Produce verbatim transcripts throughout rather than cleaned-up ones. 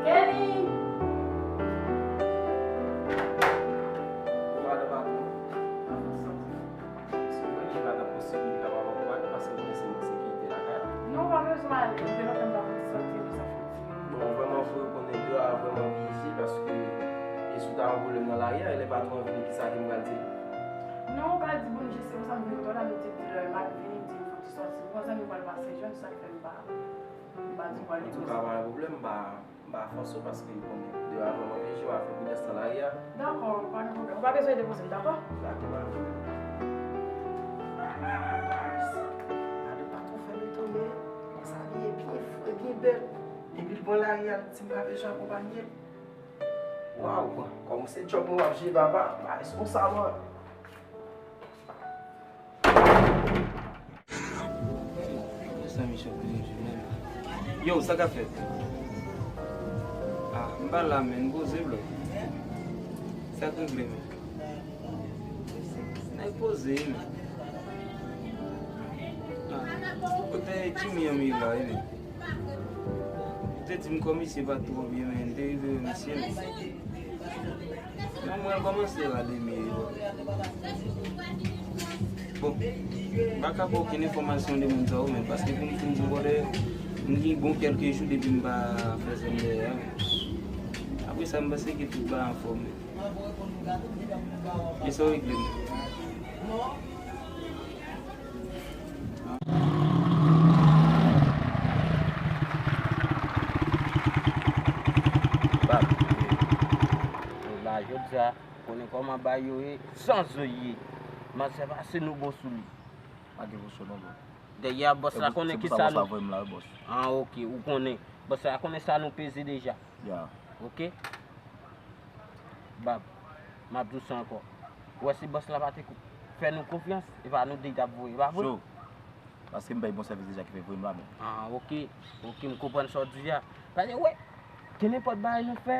Kenny! Madan patwon. Paske mwen li pa t ap posib li kapab akonpanye paske mwen se moun sekirite lakay la. Non, pa bezwen ale. Mwen te lontan m pa soti, mwen sa fè ti. Bon, vrèman vre, ou konnen deyò a vrèman byen isit paske e si w ta yon pwoblèm nan lari a, e lè patwon an vini, kisa ke m pral di l? Non, ou ka di, "Bondye, se pou sa m vin kote w la, m te di lè m ap vini, m di m fouti soti." Bon, zanmi m pral pase jwenn, sa k fè m pa, m pa di w pral vin. Antouka, pa gen pwoblèm, m pa M pa fòse w paske ou konnen deyò a vrèman byen, je w a fè pridans nan lari a. Dakò, pa gen pwoblèm. Ou pa bezwen depoze m, dakò? Dakò, pa gen pwoblèm. Madan patwon fè m etone, mwen sa abiye byen fre, byen bèl. Epi l pran lari a, l di m pa bezwen akonpanye l. Waw, kòm se djòb mwen w ap jere, papa, m pa responsav. Sa misye koze m sou menm. Yo, sa k ap fèt? Ah, m pa la, men, m poze, bro. Sa k regle, men? Nèg poze, men. Ah, kote Jimmy an, men, la, men? Ou te di m kòm misye pa t twò byen, men, m te rive wè misye, men. Non, mwen kòmanse rale meye yo. Bon, m pa ka ba okenn enfòmasyon de moun sa yo menm, paske pou m fin di w, bòdè, m gen bon kèlke jou depi m pa fè zòn dèyè a. Apre sa, m panse ke tout bagay anfòm. Men sa w regle m. Bab, la jodi a, konnen kòman bagay yo ye, san zo ye. Manzè pase nou bon sou li. Pa gen bon sou non, bro. Dèyè a, bòs la konnen ki sa nou. Ah, ok, ou konnen. Bòs la konnen sa nou peze deja. Ya. Ok? Bab, m ap di w sa ankò. Ou wè si bòs la pa te kou-, fè nou konfyans, e pa nou de t ap voye, e pa vre? Cho. Paske m bay bon sèvis deja ki fè voye m la menm. Ah, ok. Ok, m konprann sa w di a. Paske, wè, ke nenpòt bagay nou fè,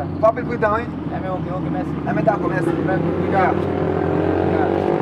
sa. Pa anpil pridan, wi. Enben, oke, oke, mèsi. Enben, dakò, mèsi. Mèsi, pridan. Ya. Ya.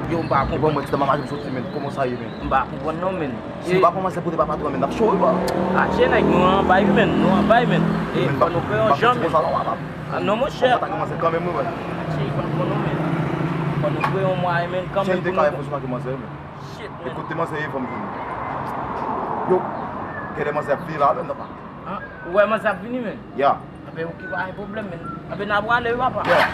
Yo, m pa konprann. Bon, mwen, ti nan mamaje m soti, men. Kòman sa ye, men? M pa konprann non, men. Si nou pa kòmanse pote pa patwon, men, n ap cho, wi, bò. Atche, nèg, nou anba, wi, men. Nou anba, wi, men. E, fò nou fè yon jan, men. Ah, non, monchè. Atche, fò nou fè yon jan, men. Fò nou fè yon mwayen, men, kanmenm pou nou. Shit, men. Ekoute, manzè, e fò m vini. Yo, gen de manzè ap vini la, men, nan pa. Ah, ou wè manzè ap vini, men? Ya. Anben, oke, pa gen pwoblèm, men. Anben, n a prale, wi, papa. Ya.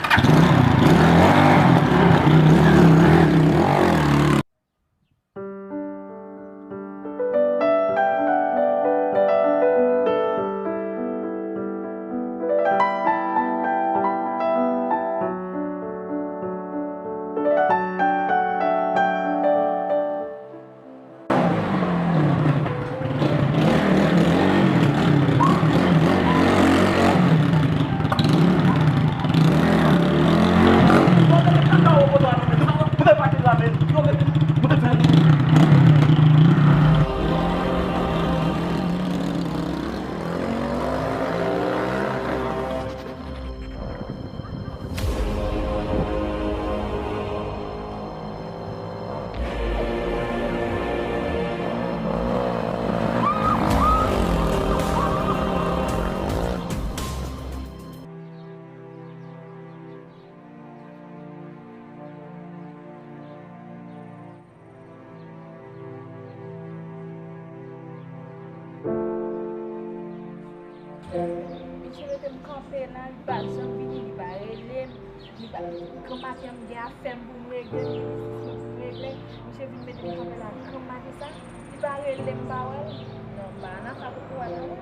Misye mete m kanpe la, li pa janm vini, li pa rele m, li pa, granmaten m gen afè m pou m regle, m gen biznis mwen pou m regle, misye vin mete m kanpe la granmaten sa, li pa rele m, m pa wè l. Non, m pa nan afè kokorat non mwen.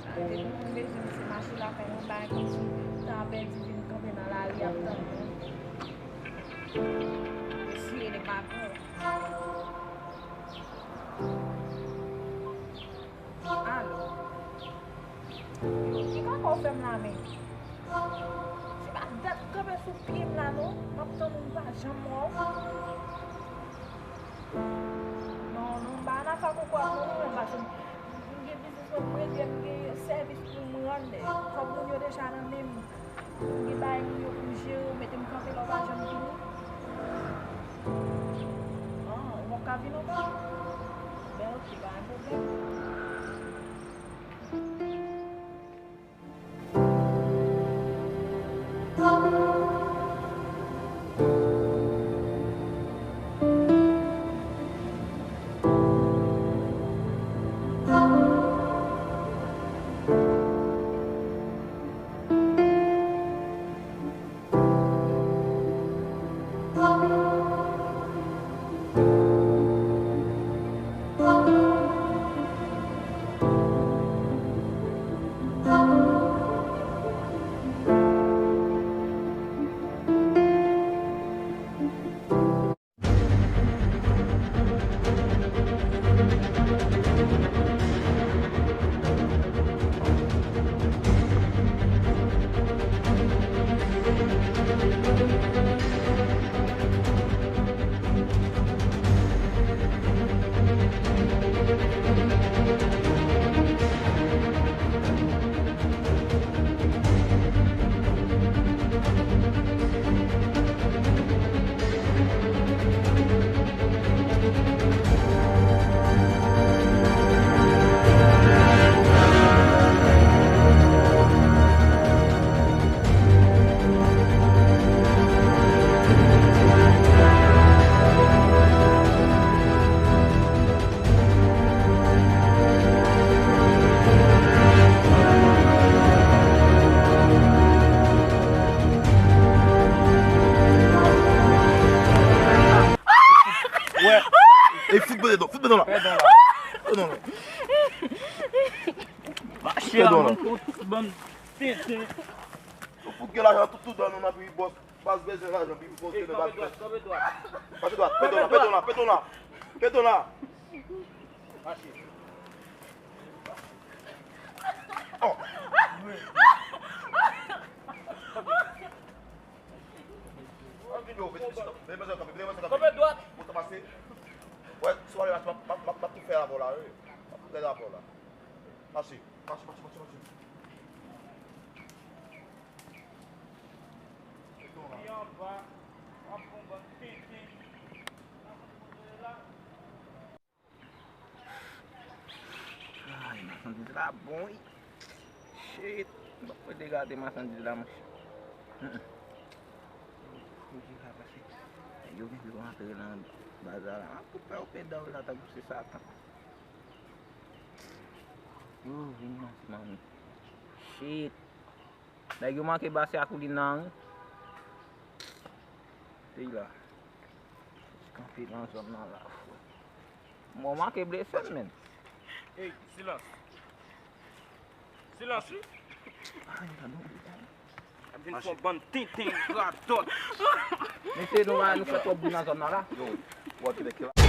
Sa te pou mwen bezwen misye mache lakay mwen bay kòmsi ta pèdi vin kanpe nan lari ap tann mwen. Eseye de pa pè. Alo. Yo, ki kaka w fè m la menm? Se pa dat kanpe sou pye m la non. M ap tann ou, m pa janm wè w. Non, non, m pa nan afè kokorat non, non, paske m gen biznis mwen pou m regle, m gen sèvis pou m rann. Kòb moun yo deja nan men m. M gen bagay moun yo pou m jere, ou mete m kanpe la, ou pa janm vini. Ah, ou p ap ka vin ankò? Ben, ok, pa gen pwoblèm. Wè. Ey, fout bèdon, fout bèdon la. Bèdon la. Bèdon la. Mache la, bèdon la. Bann tenten. Nou fout gen lajan tout, tout dan nou nan pi bòs. Baz bezwen lajan, pi fonksyonè baz bezwen. Kanpe dwat, kanpe dwat. Kanpe dwat, pèdon la, pèdon la, pèdon la. Pèdon la. Mache. Oh. An videyo, mesye, mesye, kanpe, mesye, kanpe, mesye, kanpe. Kanpe dwat. Pou sa pase. Wè, si w ale la, m ap, m ap, m ap, m ap tou fè avè w la, wi. M ap tou fè avè w la. Mache, mache, mache, mache, mache. Li anba, w ap pran bann tenten. Ay, machandiz la bon, wi. Shit. M pa kwè degade machandiz la, monchè. Fouji la pase. Nèg yo gen dwa antre nan bazar la. Ap koupe w pedaw la tankou se Satan. Yo, vin nan manmi. Shit. Nèg yo manke pase ak ou li nan ri. Tey la. Kanpe nan zòn nan la, frè. Mwen manke blese m, menn. Ey, silans. Silans, wi. Ay, gadon. Ap vin fè yon bann tenten radòt. Mesye, nou, nou fè twòp bri nan zòn nan la. Yo, w ap kite ki la.